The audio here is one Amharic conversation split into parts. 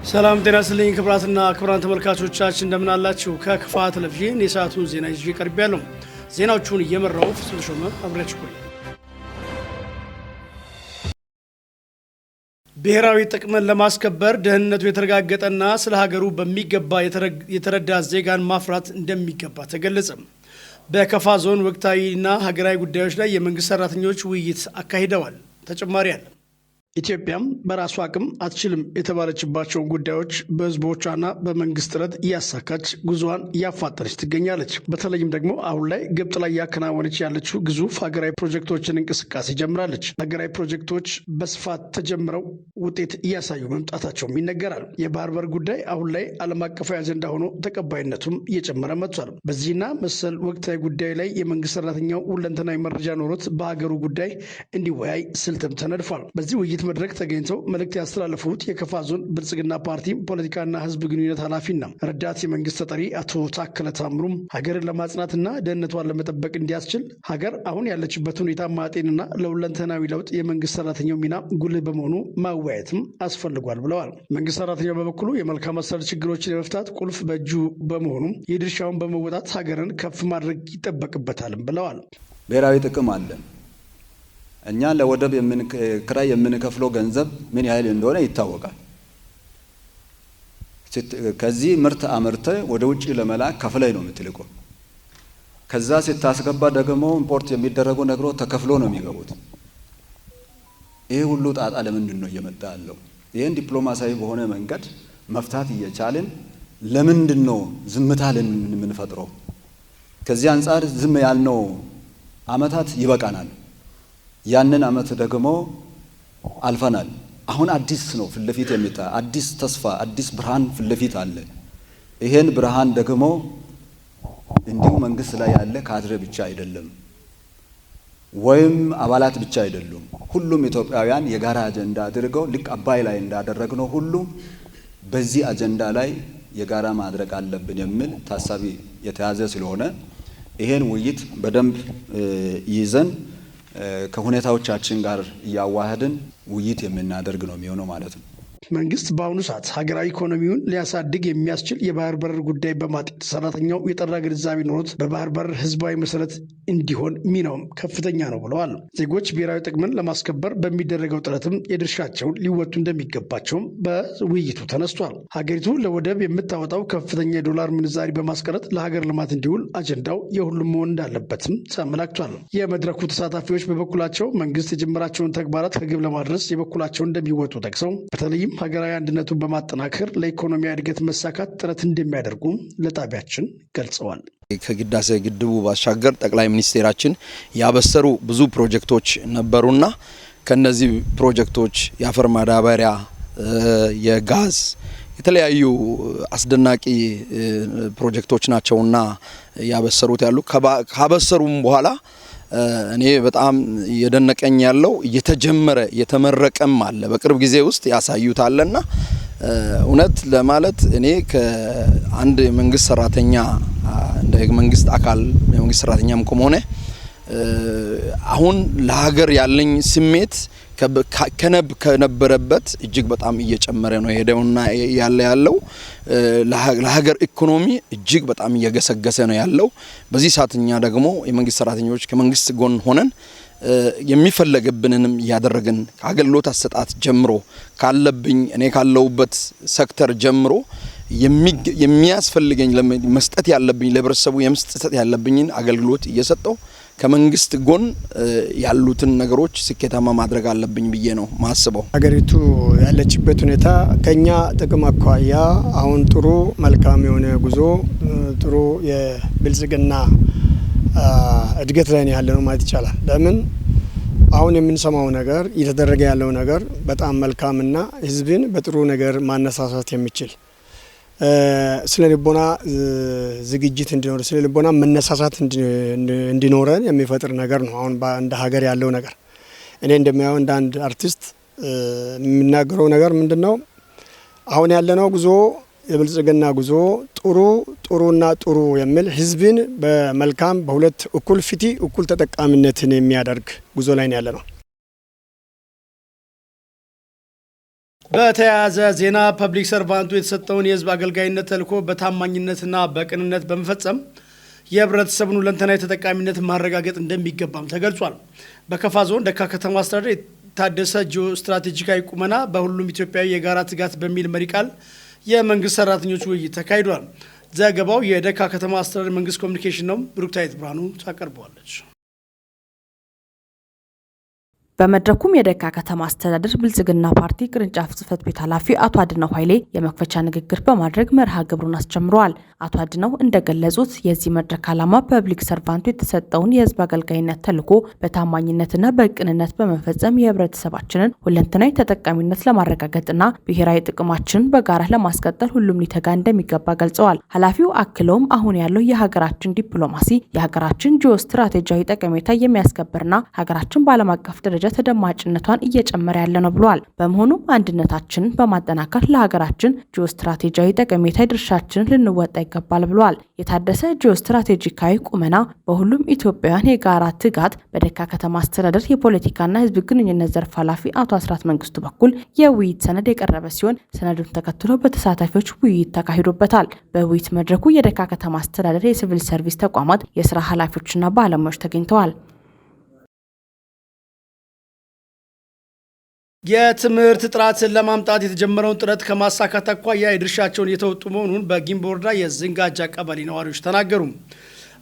ሰላም ጤና ይስጥልኝ ክቡራትና ክቡራን ተመልካቾቻችን፣ እንደምን አላችሁ? ከክፋ ቴሌቪዥን የሰዓቱን ዜና ይዤ ቀርቤያለሁ። ዜናዎቹን እየመራው ፍጹም ተሾመ አብሬያችሁ ቆይ። ብሔራዊ ጥቅምን ለማስከበር ደህንነቱ የተረጋገጠና ስለ ሀገሩ በሚገባ የተረዳ ዜጋን ማፍራት እንደሚገባ ተገለጸ። በከፋ ዞን ወቅታዊና ሀገራዊ ጉዳዮች ላይ የመንግስት ሰራተኞች ውይይት አካሂደዋል። ተጨማሪ አለ። ኢትዮጵያም በራሷ አቅም አትችልም የተባለችባቸውን ጉዳዮች በህዝቦቿና በመንግስት ጥረት እያሳካች ጉዞዋን እያፋጠነች ትገኛለች። በተለይም ደግሞ አሁን ላይ ግብጥ ላይ እያከናወነች ያለችው ግዙፍ ሀገራዊ ፕሮጀክቶችን እንቅስቃሴ ጀምራለች። ሀገራዊ ፕሮጀክቶች በስፋት ተጀምረው ውጤት እያሳዩ መምጣታቸውም ይነገራል። የባህር በር ጉዳይ አሁን ላይ ዓለም አቀፋዊ አጀንዳ ሆኖ ተቀባይነቱም እየጨመረ መጥቷል። በዚህና መሰል ወቅታዊ ጉዳይ ላይ የመንግስት ሰራተኛው ሁለንተናዊ መረጃ ኖሮት በሀገሩ ጉዳይ እንዲወያይ ስልትም ተነድፏል። በዚህ ውይይት መድረክ ተገኝተው መልእክት ያስተላለፉት የከፋ ዞን ብልጽግና ፓርቲ ፖለቲካና ህዝብ ግንኙነት ኃላፊና ረዳት የመንግስት ተጠሪ አቶ ታከለ ታምሩም ሀገርን ለማጽናትና ደህንነቷን ለመጠበቅ እንዲያስችል ሀገር አሁን ያለችበት ሁኔታ ማጤንና ለሁለንተናዊ ለውጥ የመንግስት ሰራተኛው ሚና ጉልህ በመሆኑ ማወያየትም አስፈልጓል ብለዋል። መንግስት ሰራተኛው በበኩሉ የመልካም አስተዳደር ችግሮችን የመፍታት ቁልፍ በእጁ በመሆኑ የድርሻውን በመወጣት ሀገርን ከፍ ማድረግ ይጠበቅበታልም ብለዋል። ብሔራዊ ጥቅም አለን። እኛ ለወደብ ክራይ የምንከፍለው ገንዘብ ምን ያህል እንደሆነ ይታወቃል። ከዚህ ምርት አምርተ ወደ ውጭ ለመላክ ከፍለህ ነው የምትልከው። ከዛ ስታስገባ ደግሞ import የሚደረጉ ነገሮች ተከፍሎ ነው የሚገቡት። ይህ ሁሉ ጣጣ ለምንድን ነው እየመጣ ያለው? ይህን ዲፕሎማሲያዊ በሆነ መንገድ መፍታት እየቻልን ለምንድን ነው ዝምታ የምንፈጥረው? ከዚህ አንጻር ዝም ያልነው አመታት ይበቃናል። ያንን አመት ደግሞ አልፈናል። አሁን አዲስ ነው ፊት ለፊት የሚታ አዲስ ተስፋ አዲስ ብርሃን ፊት ለፊት አለ። ይሄን ብርሃን ደግሞ እንዲሁ መንግስት ላይ ያለ ካድሬ ብቻ አይደለም ወይም አባላት ብቻ አይደሉም። ሁሉም ኢትዮጵያውያን የጋራ አጀንዳ አድርገው ልክ አባይ ላይ እንዳደረግነው ሁሉ በዚህ አጀንዳ ላይ የጋራ ማድረግ አለብን የሚል ታሳቢ የተያዘ ስለሆነ ይሄን ውይይት በደንብ ይዘን ከሁኔታዎቻችን ጋር እያዋህድን ውይይት የምናደርግ ነው የሚሆነው ማለት ነው። መንግስት በአሁኑ ሰዓት ሀገራዊ ኢኮኖሚውን ሊያሳድግ የሚያስችል የባህር በር ጉዳይ በማጤን ሰራተኛው የጠራ ግንዛቤ ኖሮት በባህር በር ህዝባዊ መሰረት እንዲሆን ሚናውም ከፍተኛ ነው ብለዋል። ዜጎች ብሔራዊ ጥቅምን ለማስከበር በሚደረገው ጥረትም የድርሻቸውን ሊወጡ እንደሚገባቸውም በውይይቱ ተነስቷል። ሀገሪቱ ለወደብ የምታወጣው ከፍተኛ የዶላር ምንዛሪ በማስቀረት ለሀገር ልማት እንዲውል አጀንዳው የሁሉም መሆን እንዳለበትም ተመላክቷል። የመድረኩ ተሳታፊዎች በበኩላቸው መንግስት የጀመራቸውን ተግባራት ከግብ ለማድረስ የበኩላቸውን እንደሚወጡ ጠቅሰው በተለይም ሀገራዊ አንድነቱን በማጠናከር ለኢኮኖሚ እድገት መሳካት ጥረት እንደሚያደርጉ ለጣቢያችን ገልጸዋል። ከህዳሴ ግድቡ ባሻገር ጠቅላይ ሚኒስቴራችን ያበሰሩ ብዙ ፕሮጀክቶች ነበሩና ከነዚህ ፕሮጀክቶች የአፈር ማዳበሪያ፣ የጋዝ የተለያዩ አስደናቂ ፕሮጀክቶች ናቸውና ያበሰሩት ያሉ ካበሰሩም በኋላ እኔ በጣም እየደነቀኝ ያለው እየተጀመረ እየተመረቀም አለ፣ በቅርብ ጊዜ ውስጥ ያሳዩታልና እውነት ለማለት እኔ ከአንድ የመንግስት ሰራተኛ እንደ መንግስት አካል የመንግስት ሰራተኛም ከመሆነ አሁን ለሀገር ያለኝ ስሜት ከነበረበት እጅግ በጣም እየጨመረ ነው የሄደውና ያለው ለሀገር ኢኮኖሚ እጅግ በጣም እየገሰገሰ ነው ያለው። በዚህ ሰዓት እኛ ደግሞ የመንግስት ሰራተኞች ከመንግስት ጎን ሆነን የሚፈለግብንንም እያደረግን ከአገልግሎት አሰጣጥ ጀምሮ ካለብኝ እኔ ካለሁበት ሴክተር ጀምሮ የሚያስፈልገኝ መስጠት ያለብኝ ለህብረተሰቡ የመስጠት ያለብኝን አገልግሎት እየሰጠው ከመንግስት ጎን ያሉትን ነገሮች ስኬታማ ማድረግ አለብኝ ብዬ ነው ማስበው። ሀገሪቱ ያለችበት ሁኔታ ከኛ ጥቅም አኳያ አሁን ጥሩ መልካም የሆነ ጉዞ ጥሩ የብልጽግና እድገት ላይ ነው ያለነው ማለት ይቻላል። ለምን አሁን የምንሰማው ነገር እየተደረገ ያለው ነገር በጣም መልካምና ህዝብን በጥሩ ነገር ማነሳሳት የሚችል ስነ ልቦና ዝግጅት እንዲኖር ስነ ልቦና መነሳሳት እንዲኖረን የሚፈጥር ነገር ነው። አሁን እንደ ሀገር ያለው ነገር እኔ እንደማየው እንደ አንድ አርቲስት የምናገረው ነገር ምንድን ነው? አሁን ያለነው ጉዞ የብልጽግና ጉዞ ጥሩ ጥሩና ጥሩ የሚል ህዝብን በመልካም በሁለት እኩል ፊቲ እኩል ተጠቃሚነትን የሚያደርግ ጉዞ ላይ ነው ያለ ነው። በተያያዘ ዜና public servant ኡ የተሰጠውን የህዝብ አገልጋይነት ተልዕኮ በታማኝነትና በቅንነት በመፈጸም የህብረተሰቡን ሁለንተናዊ ተጠቃሚነት ማረጋገጥ እንደሚገባም ተገልጿል። በከፋ ዞን ደካ ከተማ አስተዳደር የታደሰ ጂኦ ስትራቴጂካዊ ቁመና በሁሉም ኢትዮጵያዊ የጋራ ትጋት በሚል መሪ ቃል የመንግስት ሰራተኞች ውይይት ተካሂዷል። ዘገባው የደካ ከተማ አስተዳደር መንግስት ኮሚኒኬሽን ነው። ብሩክታዊት ብርሃኑ ታቀርበዋለች። በመድረኩም የደካ ከተማ አስተዳደር ብልጽግና ፓርቲ ቅርንጫፍ ጽህፈት ቤት ኃላፊ አቶ አድነው ኃይሌ የመክፈቻ ንግግር በማድረግ መርሃ ግብሩን አስጀምረዋል። አቶ አድነው እንደገለጹት የዚህ መድረክ ዓላማ public servant ኡ የተሰጠውን የህዝብ አገልጋይነት ተልዕኮ በታማኝነትና በቅንነት በመፈጸም የህብረተሰባችንን ሁለንተናዊ ተጠቃሚነት ለማረጋገጥና ብሔራዊ ጥቅማችንን በጋራ ለማስቀጠል ሁሉም ሊተጋ እንደሚገባ ገልጸዋል። ኃላፊው አክለውም አሁን ያለው የሀገራችን ዲፕሎማሲ የሀገራችን ጂኦ ስትራቴጂያዊ ጠቀሜታ የሚያስከብርና ሀገራችን በዓለም አቀፍ ደረጃ ተደማጭነቷን እየጨመረ ያለ ነው ብለዋል። በመሆኑም አንድነታችንን በማጠናከር ለሀገራችን ጂኦ ስትራቴጂያዊ ጠቀሜታ ድርሻችንን ልንወጣ ይገባል ብለዋል። የታደሰ ጂኦ ስትራቴጂካዊ ቁመና በሁሉም ኢትዮጵያውያን የጋራ ትጋት በደካ ከተማ አስተዳደር የፖለቲካና ሕዝብ ግንኙነት ዘርፍ ኃላፊ አቶ አስራት መንግስቱ በኩል የውይይት ሰነድ የቀረበ ሲሆን፣ ሰነዱን ተከትሎ በተሳታፊዎች ውይይት ተካሂዶበታል። በውይይት መድረኩ የደካ ከተማ አስተዳደር የሲቪል ሰርቪስ ተቋማት የስራ ኃላፊዎችና ባለሙያዎች ተገኝተዋል። የትምህርት ጥራትን ለማምጣት የተጀመረውን ጥረት ከማሳካት አኳያ የድርሻቸውን እየተወጡ መሆኑን በጊምቦ ወረዳ የዝንጋጃ ቀበሌ ነዋሪዎች ተናገሩ።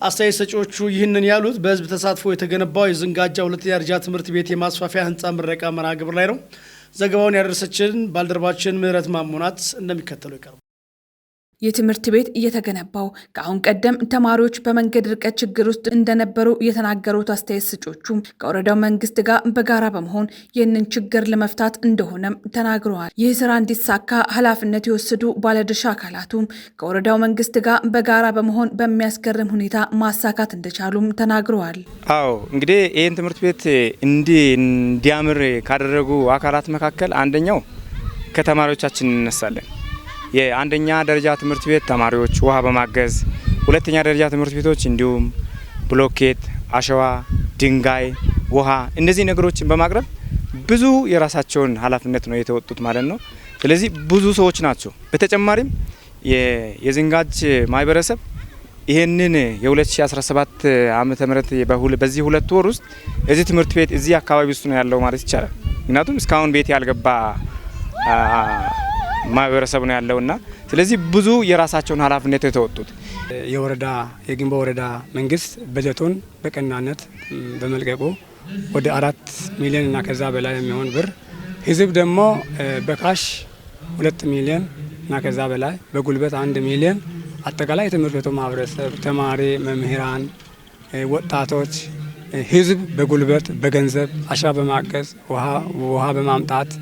አስተያየት ሰጪዎቹ ይህንን ያሉት በህዝብ ተሳትፎ የተገነባው የዝንጋጃ ሁለተኛ ደረጃ ትምህርት ቤት የማስፋፊያ ህንፃ ምረቃ መርሃ ግብር ላይ ነው። ዘገባውን ያደረሰችን ባልደረባችን ምህረት ማሞናት እንደሚከተለው ይቀርባል። ይህ ትምህርት ቤት እየተገነባው ከአሁን ቀደም ተማሪዎች በመንገድ ርቀት ችግር ውስጥ እንደነበሩ የተናገሩት አስተያየት ሰጪዎቹ ከወረዳው መንግስት ጋር በጋራ በመሆን ይህንን ችግር ለመፍታት እንደሆነም ተናግረዋል። ይህ ስራ እንዲሳካ ኃላፊነት የወሰዱ ባለድርሻ አካላቱም ከወረዳው መንግስት ጋር በጋራ በመሆን በሚያስገርም ሁኔታ ማሳካት እንደቻሉም ተናግረዋል። አዎ፣ እንግዲህ ይህን ትምህርት ቤት እንዲያምር ካደረጉ አካላት መካከል አንደኛው ከተማሪዎቻችን እንነሳለን። የአንደኛ ደረጃ ትምህርት ቤት ተማሪዎች ውሃ በማገዝ፣ ሁለተኛ ደረጃ ትምህርት ቤቶች እንዲሁም ብሎኬት፣ አሸዋ፣ ድንጋይ፣ ውሃ እነዚህ ነገሮችን በማቅረብ ብዙ የራሳቸውን ኃላፊነት ነው የተወጡት ማለት ነው። ስለዚህ ብዙ ሰዎች ናቸው። በተጨማሪም የዝንጋጅ ማህበረሰብ ይህንን የ2017 ዓመተ ምህረት በዚህ 2 ወር ውስጥ እዚህ ትምህርት ቤት እዚህ አካባቢ ውስጥ ነው ያለው ማለት ይቻላል። ምክንያቱም እስካሁን ቤት ያልገባ ማህበረሰብ ነው ያለውና ስለዚህ ብዙ የራሳቸውን ኃላፊነት የተወጡት። የወረዳ የጊምቦ ወረዳ መንግስት በጀቱን በቀናነት በመልቀቁ ወደ 4 ሚሊዮን እና ከዛ በላይ የሚሆን ብር፣ ህዝብ ደግሞ በ cash 2 ሚሊዮን እና ከዛ በላይ፣ በጉልበት 1 ሚሊዮን፣ አጠቃላይ የትምህርት ቤቱ ማህበረሰብ፣ ተማሪ፣ መምህራን፣ ወጣቶች፣ ህዝብ በጉልበት፣ በገንዘብ፣ አሸዋ በማገዝ፣ ውሃ በማምጣት፣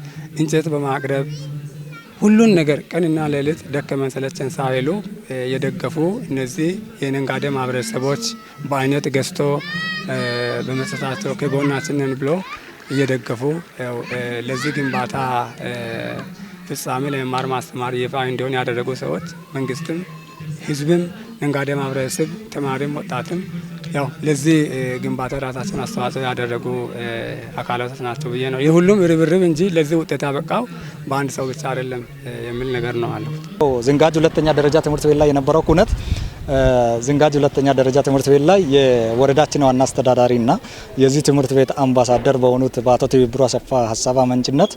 እንጨት በማቅረብ፣ ሁሉን ነገር ቀንና ሌሊት ደከመን ሰለቸን ሳይሉ የደገፉ እነዚህ የነጋዴ ማህበረሰቦች በአይነት ገዝቶ በመስጠታቸው ከጎናችን ነን ብሎ እየደገፉ ለዚህ ግንባታ ፍጻሜ ለመማር ማስተማር ይፋ እንዲሆን ያደረጉ ሰዎች መንግስትም፣ ህዝብም፣ ነጋዴ ማህበረሰብ፣ ተማሪም፣ ወጣትም ያው ለዚህ ግንባታ ራሳቸውን አስተዋጽኦ ያደረጉ አካላቶች ናቸው ብዬ ነው። የሁሉም ርብርብ እንጂ ለዚህ ውጤት ያበቃው በአንድ ሰው ብቻ አይደለም የሚል ነገር ነው አለው። ዝንጋጅ ሁለተኛ ደረጃ ትምህርት ቤት ላይ የነበረው ኩነት፣ ዝንጋጅ ሁለተኛ ደረጃ ትምህርት ቤት ላይ የወረዳችን ዋና አስተዳዳሪና የዚህ ትምህርት ቤት አምባሳደር በሆኑት በአቶ ትብብሩ አሰፋ ሀሳብ አመንጭነት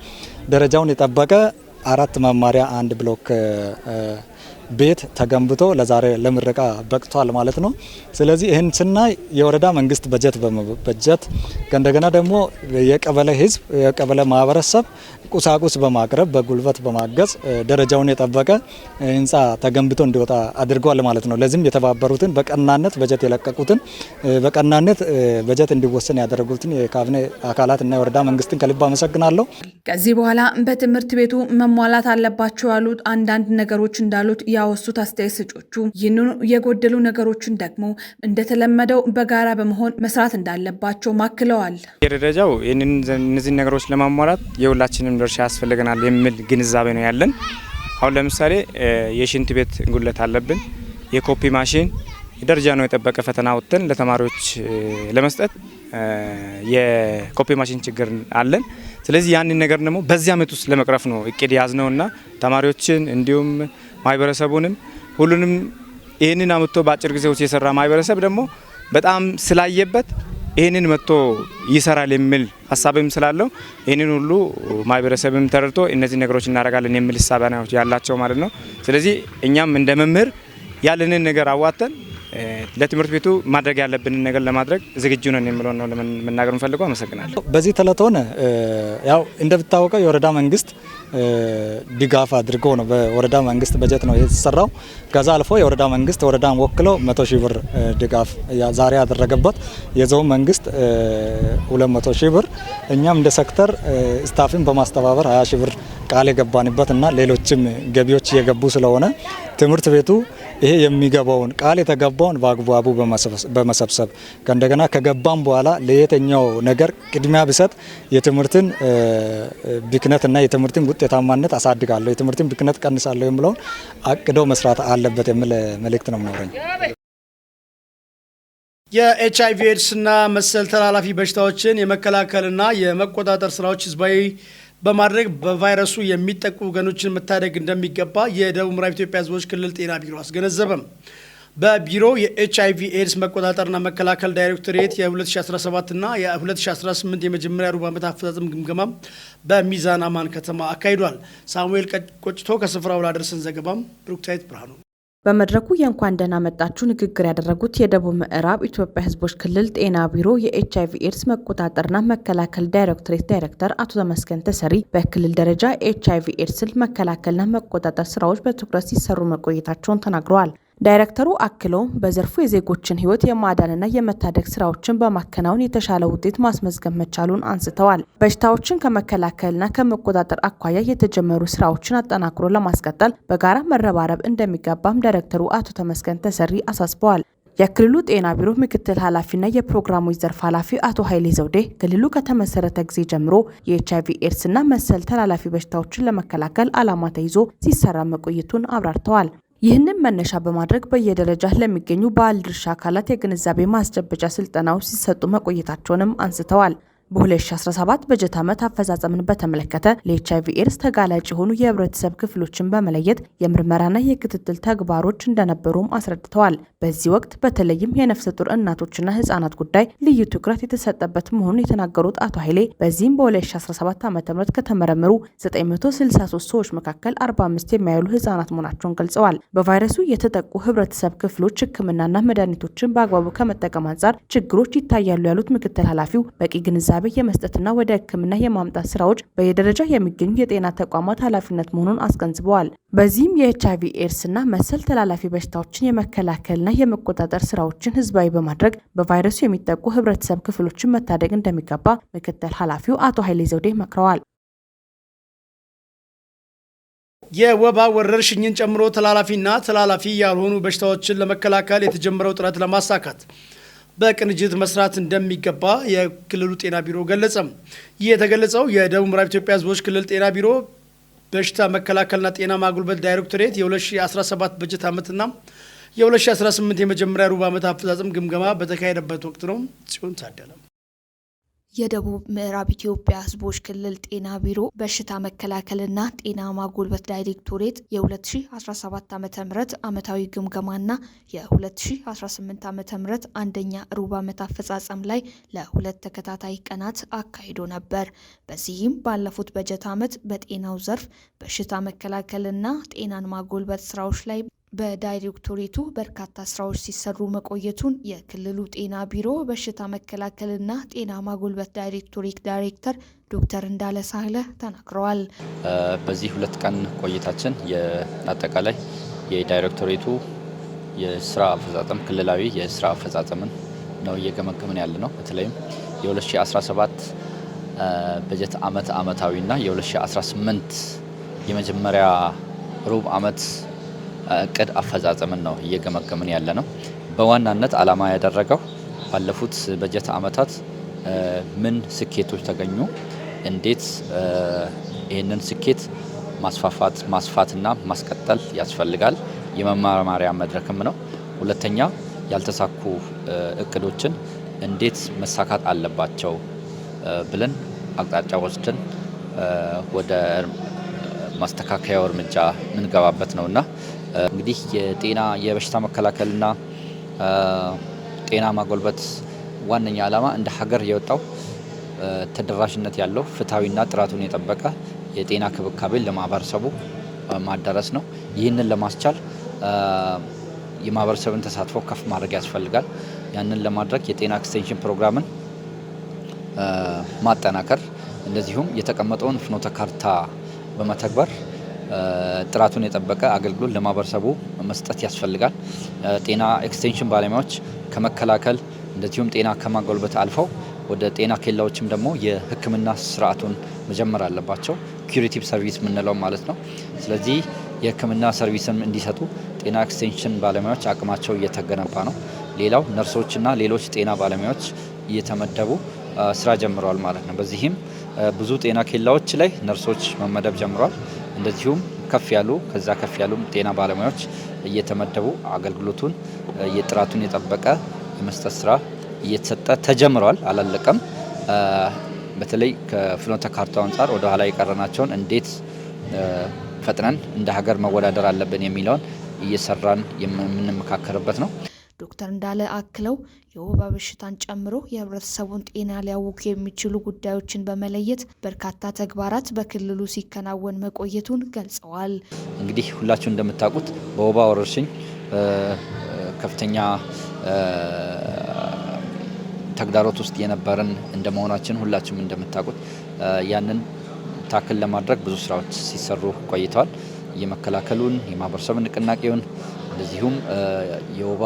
ደረጃውን የጠበቀ አራት መማሪያ አንድ ብሎክ ቤት ተገንብቶ ለዛሬ ለምረቃ በቅቷል ማለት ነው። ስለዚህ ይህን ስናይ የወረዳ መንግስት በጀት በመበጀት፣ እንደገና ደግሞ የቀበሌ ህዝብ፣ የቀበሌ ማህበረሰብ ቁሳቁስ በማቅረብ፣ በጉልበት በማገዝ ደረጃውን የጠበቀ ህንፃ ተገንብቶ እንዲወጣ አድርጓል ማለት ነው። ለዚህም የተባበሩትን፣ በቀናነት በጀት የለቀቁትን፣ በቀናነት በጀት እንዲወሰን ያደረጉትን የካቢኔ አካላት እና የወረዳ መንግስትን ከልብ አመሰግናለሁ። ከዚህ በኋላ በትምህርት ቤቱ መሟላት አለባቸው ያሉት አንዳንድ ነገሮች እንዳሉት ያወሱት አስተያየት ሰጮቹ ይህንኑ የጎደሉ ነገሮችን ደግሞ እንደተለመደው በጋራ በመሆን መስራት እንዳለባቸው አክለዋል። የደረጃው እነዚህን ነገሮች ለማሟላት የሁላችንም ድርሻ ያስፈልገናል የሚል ግንዛቤ ነው ያለን። አሁን ለምሳሌ የሽንት ቤት ጉድለት አለብን። የ copy machine፣ ደረጃ ነው የጠበቀ ፈተና ወጥተን ለተማሪዎች ለመስጠት የ copy machine ችግር አለን። ስለዚህ ያንን ነገር ደግሞ በዚህ አመት ውስጥ ለመቅረፍ ነው እቅድ ያዝነውና ተማሪዎችን እንዲሁም ማህበረሰቡንም ሁሉንም ይሄንን አመቶ በአጭር ጊዜ ውስጥ የሰራ ማህበረሰብ ደግሞ በጣም ስላየበት ይሄንን መጥቶ ይሰራል የሚል ሐሳብም ስላለው ይሄንን ሁሉ ማህበረሰብም ተረድቶ እነዚህ ነገሮች እናደርጋለን የሚል ሐሳብ ነው ያላቸው ማለት ነው። ስለዚህ እኛም እንደ መምህር ያለንን ነገር አዋጥተን ለትምህርት ቤቱ ማድረግ ያለብንን ነገር ለማድረግ ዝግጁ ነን የሚለው ነው ለመናገር እንፈልገው። አመሰግናለሁ። በዚህ ቴሌቶን ያው እንደምታወቀው የወረዳ መንግስት ድጋፍ አድርጎ ነው በወረዳ መንግስት በጀት ነው የተሰራው። ከዛ አልፎ የወረዳ መንግስት ወረዳን ወክሎ 100 ሺህ ብር ድጋፍ ዛሬ ያደረገበት፣ የዞን መንግስት 200 ሺህ ብር፣ እኛም እንደ ሴክተር staff ን በማስተባበር 20 ሺህ ብር ቃል የገባንበት እና ሌሎችም ገቢዎች እየገቡ ስለሆነ ትምህርት ቤቱ ይሄ የሚገባውን ቃል የተገባውን በአግባቡ በመሰብሰብ ከእንደገና ከገባም በኋላ ለየትኛው ነገር ቅድሚያ ቢሰጥ የትምህርትን ብክነትና የትምህርትን ውጤታማነት አሳድጋለሁ፣ የትምህርትን ብክነት ቀንሳለሁ የሚለውን አቅዶ መስራት አለበት የሚል መልእክት ነው የሚኖረኝ። የኤችአይቪ ኤድስና መሰል ተላላፊ በሽታዎችን የመከላከልና የመቆጣጠር ስራዎች ህዝባዊ በማድረግ በቫይረሱ የሚጠቁ ወገኖችን መታደግ እንደሚገባ የደቡብ ምዕራብ ኢትዮጵያ ህዝቦች ክልል ጤና ቢሮ አስገነዘበም። በቢሮው የኤችአይቪ ኤድስ መቆጣጠርና መከላከል ዳይሬክቶሬት የ2017 እና የ2018 የመጀመሪያ ሩብ ዓመት አፈጻጸም ግምገማ በሚዛን አማን ከተማ አካሂዷል። ሳሙኤል ቆጭቶ ከስፍራው ላደረሰን ዘገባም ብሩክታይት ብርሃኑ። በመድረኩ የእንኳን ደህና መጣችሁ ንግግር ያደረጉት የደቡብ ምዕራብ ኢትዮጵያ ህዝቦች ክልል ጤና ቢሮ የኤችአይቪ ኤድስ መቆጣጠርና መከላከል ዳይሬክቶሬት ዳይሬክተር አቶ ተመስገን ተሰሪ በክልል ደረጃ ኤችአይቪ ኤድስን መከላከልና መቆጣጠር ስራዎች በትኩረት ሲሰሩ መቆየታቸውን ተናግረዋል። ዳይሬክተሩ አክለውም በዘርፉ የዜጎችን ህይወት የማዳንና የመታደግ ስራዎችን በማከናወን የተሻለ ውጤት ማስመዝገብ መቻሉን አንስተዋል። በሽታዎችን ከመከላከልና ከመቆጣጠር አኳያ የተጀመሩ ስራዎችን አጠናክሮ ለማስቀጠል በጋራ መረባረብ እንደሚገባም ዳይሬክተሩ አቶ ተመስገን ተሰሪ አሳስበዋል። የክልሉ ጤና ቢሮ ምክትል ኃላፊና የፕሮግራሞች ዘርፍ ኃላፊ አቶ ኃይሌ ዘውዴ ክልሉ ከተመሰረተ ጊዜ ጀምሮ የኤችአይቪ ኤድስና መሰል ተላላፊ በሽታዎችን ለመከላከል ዓላማ ተይዞ ሲሰራ መቆየቱን አብራርተዋል። ይህንን መነሻ በማድረግ በየደረጃ ለሚገኙ ባለድርሻ አካላት የግንዛቤ ማስጨበጫ ስልጠናዎች ሲሰጡ መቆየታቸውንም አንስተዋል። በ2017 በጀት ዓመት አፈጻጸምን በተመለከተ ለኤችአይቪ ኤድስ ተጋላጭ የሆኑ የህብረተሰብ ክፍሎችን በመለየት የምርመራና የክትትል ተግባሮች እንደነበሩም አስረድተዋል። በዚህ ወቅት በተለይም የነፍሰ ጡር እናቶችና ህጻናት ጉዳይ ልዩ ትኩረት የተሰጠበት መሆኑን የተናገሩት አቶ ኃይሌ በዚህም በ2017 ዓ.ም ከተመረመሩ 963 ሰዎች መካከል 45 የሚያህሉ ህጻናት መሆናቸውን ገልጸዋል። በቫይረሱ የተጠቁ ህብረተሰብ ክፍሎች ሕክምናና መድኃኒቶችን በአግባቡ ከመጠቀም አንጻር ችግሮች ይታያሉ ያሉት ምክትል ኃላፊው በቂ ግንዛቤ የመስጠትና ወደ ሕክምና የማምጣት ስራዎች በየደረጃ የሚገኙ የጤና ተቋማት ኃላፊነት መሆኑን አስገንዝበዋል። በዚህም የኤችአይቪ ኤድስና መሰል ተላላፊ በሽታዎችን የመከላከልና የመቆጣጠር ስራዎችን ህዝባዊ በማድረግ በቫይረሱ የሚጠቁ ህብረተሰብ ክፍሎችን መታደግ እንደሚገባ ምክትል ኃላፊው አቶ ኃይሌ ዘውዴ መክረዋል። የወባ ወረርሽኝን ጨምሮ ተላላፊና ተላላፊ ያልሆኑ በሽታዎችን ለመከላከል የተጀመረው ጥረት ለማሳካት በቅንጅት መስራት እንደሚገባ የክልሉ ጤና ቢሮ ገለጸ። ይህ የተገለጸው የደቡብ ምዕራብ ኢትዮጵያ ህዝቦች ክልል ጤና ቢሮ በሽታ መከላከልና ጤና ማጎልበት ዳይሬክቶሬት የ2017 በጀት ዓመትና የ2018 የመጀመሪያ ሩብ ዓመት አፈጻጸም ግምገማ በተካሄደበት ወቅት ነው። ጽዮን ታደለ። የደቡብ ምዕራብ ኢትዮጵያ ህዝቦች ክልል ጤና ቢሮ በሽታ መከላከልና ጤና ማጎልበት ዳይሬክቶሬት የ2017 ዓ.ም ዓመታዊ ግምገማና የ2018 ዓ.ም አንደኛ ሩብ ዓመት አፈጻጸም ላይ ለሁለት ተከታታይ ቀናት አካሂዶ ነበር። በዚህም ባለፉት በጀት ዓመት በጤናው ዘርፍ በሽታ መከላከልና ጤናን ማጎልበት ስራዎች ላይ በዳይሬክቶሬቱ በርካታ ስራዎች ሲሰሩ መቆየቱን የክልሉ ጤና ቢሮ በሽታ መከላከልና ጤና ማጎልበት ዳይሬክቶሬት ዳይሬክተር ዶክተር እንዳለ ሳህለ ተናግረዋል። በዚህ 2 ቀን ቆይታችን የአጠቃላይ የዳይሬክቶሬቱ የስራ አፈጻጸም ክልላዊ የስራ አፈጻጸምን ነው እየገመገምን ያለ ነው። በተለይም የ2017 በጀት ዓመት ዓመታዊና የ2018 የመጀመሪያ ሩብ ዓመት እቅድ አፈጻጸምን ነው እየገመገምን ያለ ነው። በዋናነት ዓላማ ያደረገው ባለፉት በጀት ዓመታት ምን ስኬቶች ተገኙ፣ እንዴት ይህንን ስኬት ማስፋትና ማስቀጠል ያስፈልጋል የመማማሪያ መድረክም ነው። ሁለተኛ ያልተሳኩ እቅዶችን እንዴት መሳካት አለባቸው ብለን አቅጣጫ ወስደን ወደ ማስተካከያው እርምጃ የምንገባበት ነውና እንግዲህ የጤና የበሽታ መከላከልና ጤና ማጎልበት ዋነኛ ዓላማ እንደ ሀገር የወጣው ተደራሽነት ያለው ፍትሃዊና ጥራቱን የጠበቀ የጤና ክብካቤን ለማህበረሰቡ ማዳረስ ነው። ይህንን ለማስቻል የማህበረሰብን ተሳትፎ ከፍ ማድረግ ያስፈልጋል። ያንን ለማድረግ የጤና ኤክስቴንሽን ፕሮግራምን ማጠናከር፣ እንደዚሁም የተቀመጠውን ፍኖተ ካርታ በመተግበር ጥራቱን የጠበቀ አገልግሎት ለማህበረሰቡ መስጠት ያስፈልጋል። ጤና ኤክስቴንሽን ባለሙያዎች ከመከላከል እንደዚሁም ጤና ከማጎልበት አልፈው ወደ ጤና ኬላዎችም ደግሞ የሕክምና ስርዓቱን መጀመር አለባቸው። Curative service የምንለው ማለት ነው። ስለዚህ የሕክምና service ን እንዲሰጡ ጤና ኤክስቴንሽን ባለሙያዎች አቅማቸው እየተገነባ ነው። ሌላው ነርሶችና ሌሎች ጤና ባለሙያዎች እየተመደቡ ስራ ጀምረዋል ማለት ነው። በዚህም ብዙ ጤና ኬላዎች ላይ ነርሶች መመደብ ጀምረዋል። እንደዚሁም ከፍ ያሉ ከዛ ከፍ ያሉ ጤና ባለሙያዎች እየተመደቡ አገልግሎቱን የጥራቱን የጠበቀ የመስጠት ስራ እየተሰጠ ተጀምረዋል። አላለቀም። በተለይ ከፍኖተ ካርታው አንጻር ወደ ኋላ የቀረናቸውን እንዴት ፈጥነን እንደ ሀገር መወዳደር አለብን የሚለውን እየሰራን የምንመካከርበት ነው። ዶክተር እንዳለ አክለው የወባ በሽታን ጨምሮ የህብረተሰቡን ጤና ሊያውኩ የሚችሉ ጉዳዮችን በመለየት በርካታ ተግባራት በክልሉ ሲከናወን መቆየቱን ገልጸዋል። እንግዲህ ሁላችሁ እንደምታውቁት በወባ ወረርሽኝ ከፍተኛ ተግዳሮት ውስጥ የነበረን እንደመሆናችን ሁላችሁም እንደምታውቁት ያንን tackle ለማድረግ ብዙ ስራዎች ሲሰሩ ቆይተዋል። የመከላከሉን፣ የማህበረሰብ ንቅናቄውን፣ እንደዚሁም የወባ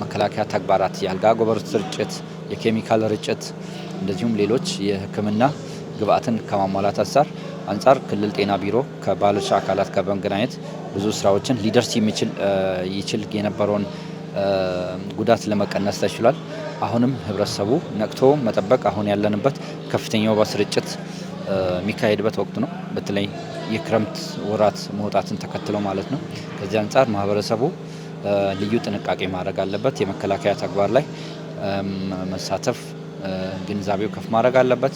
መከላከያ ተግባራት፣ የአልጋ አጎበር ስርጭት፣ የኬሚካል ርጭት፣ እንደዚሁም ሌሎች የሕክምና ግብአትን ከማሟላት አንጻር ክልል ጤና ቢሮ ከባለድርሻ አካላት ጋር በመገናኘት ብዙ ስራዎችን ሊደርስ ይችል የነበረውን ጉዳት ለመቀነስ ተችሏል። አሁንም ህብረተሰቡ ነቅቶ መጠበቅ፣ አሁን ያለንበት ከፍተኛ ወባ ስርጭት የሚካሄድበት ወቅት ነው። በተለይ የክረምት ወራት መውጣትን ተከትሎ ማለት ነው። ከዚህ አንጻር ማህበረሰቡ ልዩ ጥንቃቄ ማድረግ አለበት። የመከላከያ ተግባር ላይ መሳተፍ ግንዛቤው ከፍ ማድረግ አለበት።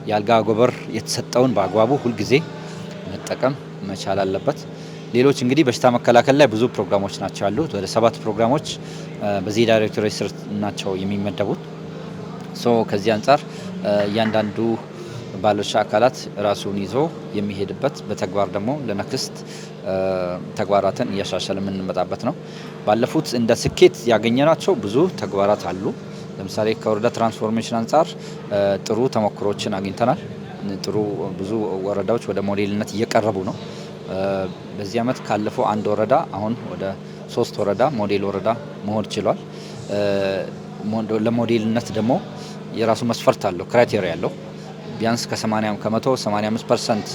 የአልጋ አጎበር የተሰጠውን በአግባቡ ሁልጊዜ መጠቀም መቻል አለበት። ሌሎች እንግዲህ በሽታ መከላከል ላይ ብዙ ፕሮግራሞች ናቸው ያሉት። ወደ 7 ፕሮግራሞች በዚህ ዳይሬክቶሬት ስር ናቸው የሚመደቡት። So ከዚህ አንጻር እያንዳንዱ ባለድርሻ አካላት ራሱን ይዞ የሚሄድበት፣ በተግባር ደግሞ ለ next ተግባራትን እያሻሻለ የምንመጣበት ነው። ባለፉት እንደ ስኬት ያገኘናቸው ብዙ ተግባራት አሉ። ለምሳሌ ከወረዳ transformation አንጻር ጥሩ ተሞክሮችን አግኝተናል። ጥሩ ብዙ ወረዳዎች ወደ ሞዴልነት እየቀረቡ ነው። በዚህ አመት ካለፈው አንድ ወረዳ አሁን ወደ 3 ወረዳ ሞዴል ወረዳ መሆን ችሏል። ለሞዴልነት ደግሞ የራሱ መስፈርት አለው፣ criteria አለው። ቢያንስ ከ80 ከመቶ 85%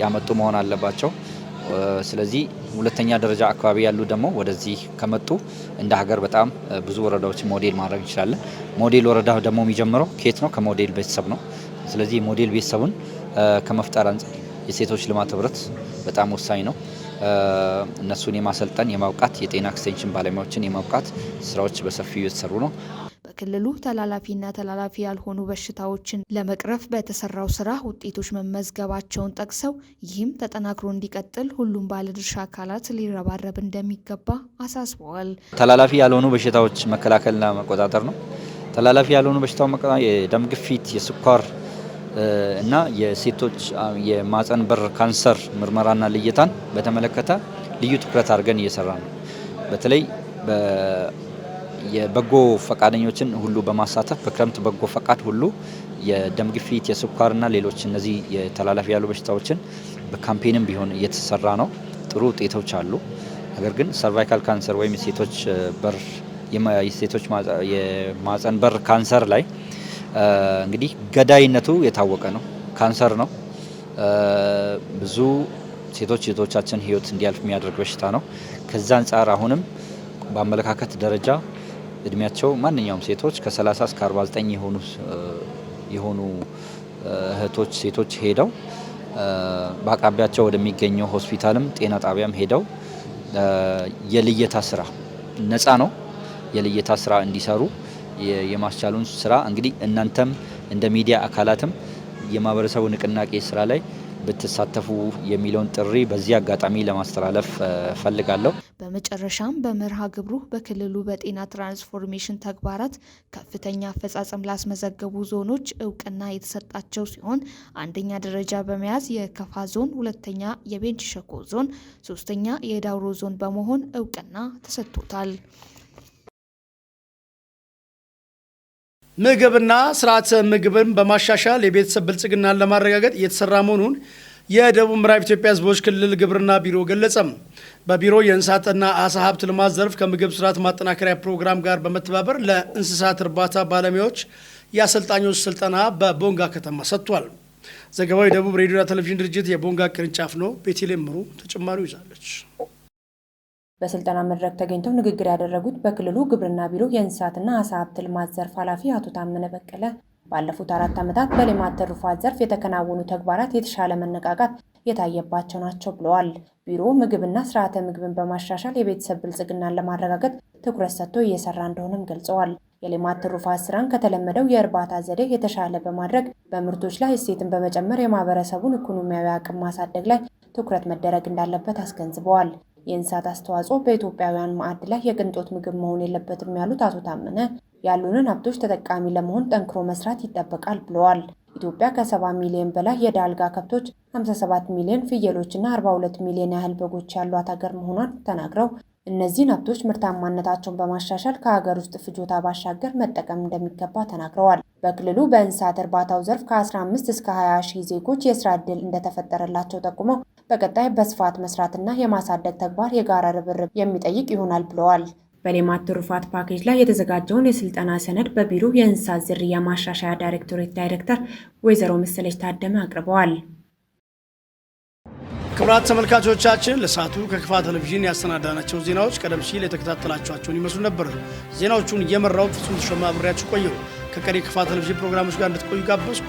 ያመጡ መሆን አለባቸው። ስለዚህ ሁለተኛ ደረጃ አካባቢ ያሉ ደግሞ ወደዚህ ከመጡ እንደ ሀገር በጣም ብዙ ወረዳዎች ሞዴል ማድረግ እንችላለን። ሞዴል ወረዳ ደግሞ የሚጀምረው ከየት ነው? ከሞዴል ቤተሰብ ነው። ስለዚህ ሞዴል ቤተሰቡን ከመፍጠር አንጻር የሴቶች ልማት ህብረት በጣም ወሳኝ ነው። እነሱን የማሰልጠን፣ የማብቃት፣ የጤና ኤክስቴንሽን ባለሙያዎችን የማብቃት ስራዎች በሰፊው እየተሰሩ ነው። በክልሉ ተላላፊና ተላላፊ ያልሆኑ በሽታዎችን ለመቅረፍ በተሰራው ስራ ውጤቶች መመዝገባቸውን ጠቅሰው ይህም ተጠናክሮ እንዲቀጥል ሁሉም ባለድርሻ አካላት ሊረባረብ እንደሚገባ አሳስበዋል። ተላላፊ ያልሆኑ በሽታዎች መከላከልና መቆጣጠር ነው። ተላላፊ ያልሆኑ በሽታዎች መቆጣጠር የደም ግፊት፣ የስኳር እና የሴቶች የማህፀን በር ካንሰር ምርመራና ልየታን በተመለከተ ልዩ ትኩረት አድርገን እየሰራ ነው። በተለይ የበጎ ፈቃደኞችን ሁሉ በማሳተፍ በክረምት በጎ ፈቃድ ሁሉ የደም ግፊት፣ የስኳርና ሌሎች እነዚህ የተላላፊ ያሉ በሽታዎችን በ campaign ም ቢሆን እየተሰራ ነው። ጥሩ ውጤቶች አሉ። ነገር ግን cervical cancer ወይም የሴቶች የማህፀን በር ካንሰር ላይ እንግዲህ ገዳይነቱ የታወቀ ነው። ካንሰር ነው። ብዙ ሴቶች እህቶቻችን ህይወት እንዲያልፍ የሚያደርግ በሽታ ነው። ከዛ አንጻር አሁንም በአመለካከት ደረጃ እድሜያቸው ማንኛውም ሴቶች ከ30 እስከ 49 የሆኑ እህቶች ሴቶች ሄደው በአቅራቢያቸው ወደሚገኘው ሆስፒታልም ጤና ጣቢያም ሄደው የልየታ ስራ ነፃ ነው። የልየታ ስራ እንዲሰሩ የማስቻሉን ስራ እንግዲህ እናንተም እንደ ሚዲያ አካላትም የማህበረሰቡ ንቅናቄ ስራ ላይ ብትሳተፉ የሚለውን ጥሪ በዚህ አጋጣሚ ለማስተላለፍ ፈልጋለሁ። በመጨረሻም በመርሃ ግብሩ በክልሉ በጤና ትራንስፎርሜሽን ተግባራት ከፍተኛ አፈጻጸም ላስመዘገቡ ዞኖች እውቅና የተሰጣቸው ሲሆን፣ አንደኛ ደረጃ በመያዝ የከፋ ዞን፣ ሁለተኛ የቤንች ሸኮ ዞን፣ ሶስተኛ የዳውሮ ዞን በመሆን እውቅና ተሰጥቶታል። ምግብና ስርዓተ ምግብን በማሻሻል የቤተሰብ ብልጽግናን ለማረጋገጥ እየተሰራ መሆኑን የደቡብ ምዕራብ ኢትዮጵያ ሕዝቦች ክልል ግብርና ቢሮ ገለጸም። በቢሮ የእንስሳትና አሳ ሀብት ልማት ዘርፍ ከምግብ ስርዓት ማጠናከሪያ ፕሮግራም ጋር በመተባበር ለእንስሳት እርባታ ባለሙያዎች የአሰልጣኞች ስልጠና በቦንጋ ከተማ ሰጥቷል። ዘገባው የደቡብ ሬዲዮና ቴሌቪዥን ድርጅት የቦንጋ ቅርንጫፍ ነው። ቤተልሔም ምሩ ተጨማሪው ይዛለች። በስልጠና መድረክ ተገኝተው ንግግር ያደረጉት በክልሉ ግብርና ቢሮ የእንስሳትና አሳ ሀብት ልማት ዘርፍ ኃላፊ አቶ ታመነ በቀለ ባለፉት 4 ዓመታት በሌማት ትሩፋት ዘርፍ የተከናወኑ ተግባራት የተሻለ መነቃቃት የታየባቸው ናቸው ብለዋል። ቢሮው ምግብና ስርዓተ ምግብን በማሻሻል የቤተሰብ ብልጽግናን ለማረጋገጥ ትኩረት ሰጥቶ እየሰራ እንደሆነም ገልጸዋል። የሌማት ትሩፋት ስራን ከተለመደው የእርባታ ዘዴ የተሻለ በማድረግ በምርቶች ላይ እሴትን በመጨመር የማህበረሰቡን ኢኮኖሚያዊ አቅም ማሳደግ ላይ ትኩረት መደረግ እንዳለበት አስገንዝበዋል። የእንስሳት አስተዋጽኦ በኢትዮጵያውያን ማዕድ ላይ የቅንጦት ምግብ መሆን የለበትም ያሉት አቶ ታመነ ያሉንን ሀብቶች ተጠቃሚ ለመሆን ጠንክሮ መስራት ይጠበቃል ብለዋል። ኢትዮጵያ ከ70 ሚሊዮን በላይ የዳልጋ ከብቶች፣ 57 ሚሊዮን ፍየሎችና 42 ሚሊዮን ያህል በጎች ያሏት ሀገር መሆኗን ተናግረው እነዚህን ሀብቶች ምርታማነታቸውን በማሻሻል ከሀገር ውስጥ ፍጆታ ባሻገር መጠቀም እንደሚገባ ተናግረዋል። በክልሉ በእንስሳት እርባታው ዘርፍ ከ15 እስከ 20 ሺህ ዜጎች የስራ ዕድል እንደተፈጠረላቸው ጠቁመው በቀጣይ በስፋት መስራትና የማሳደግ ተግባር የጋራ ርብርብ የሚጠይቅ ይሆናል ብለዋል። በሌማት ትሩፋት ፓኬጅ ላይ የተዘጋጀውን የስልጠና ሰነድ በቢሮው የእንስሳት ዝርያ ማሻሻያ ዳይሬክቶሬት ዳይሬክተር ወይዘሮ መሰለች ታደመ አቅርበዋል። ክቡራት ተመልካቾቻችን፣ ለሰዓቱ ከክፋ ቴሌቪዥን ያሰናዳናቸው ዜናዎች ቀደም ሲል የተከታተላችኋቸውን ይመስሉ ነበር። ዜናዎቹን እየመራው ፍጹም ተሾመ አብሬያችሁ ቆየሁ። ከቀሪ ክፋ ቴሌቪዥን ፕሮግራሞች ጋር እንድትቆዩ ጋበዝኩ።